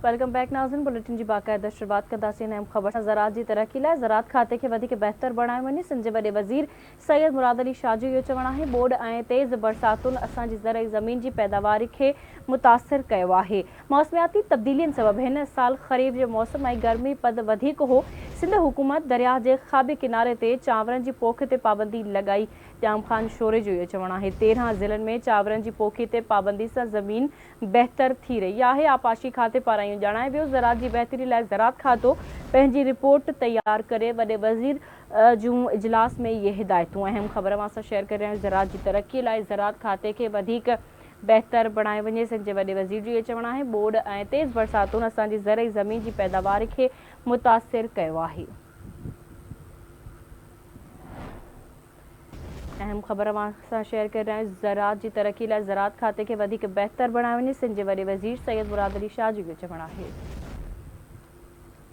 Welcome back ناظرين bulletin جي باقاعده شروعات ڪنداسين اهم خبر سان زراعت جي ترقي لاء زراعت کاتي کي وڌيڪ بهتر بڻايو وڃي سنڌ جي وڏي وزير سيد مراد علي شاهه جو اهو چوڻ آهي ٻوڏ ۽ تيز برساتن اسان جي زرعي زمين جي پيداوار کي متاثر ڪيو آهي موسمياتي تبديلين سبب هن سال خريف جو موسم ۽ گرمي پد وڌيڪ هو سنڌ حڪومت درياهه جي کاٻي ڪناري تي چانورن جي پوک تي پابندي لڳائي ڄام خان شوري جو اهو چوڻ آهي 13 ضلعن ۾ چانورن جي پوکي تي پابندي سان زمين بهتر ٿي رهي آهي، آبپاشي کاتي پاران اهو ڄاڻايو ويو زراعت جي بهتري لاء زراعت کاتو پنهنجي رپورٽ تيار ڪري، وڏي وزير جون اجلاس ۾ اهي هدايتون اهم خبر اوهان سان شيئر ڪري رهيا آهيون زراعت جي ترقي لاء زراعت کاتي کي وڌيڪ بهتر بڻايو وڃي، سنڌ جي وڏي وزير جو اهو چوڻ آهي ٻوڏ ۽ تيز برساتن اسان جي زرعي زمين جي پيداوار کي متاثر ڪيو آهي. اهم خبر اوهان سان شيئر ڪري رهيا آهيون زراعت جي ترقي لاء زراعت کاتي کي وڌيڪ بهتر بڻايو وڃي سنڌ جي وڏي وزير سيد مراد علي شاهه جو اهو چوڻ آهي.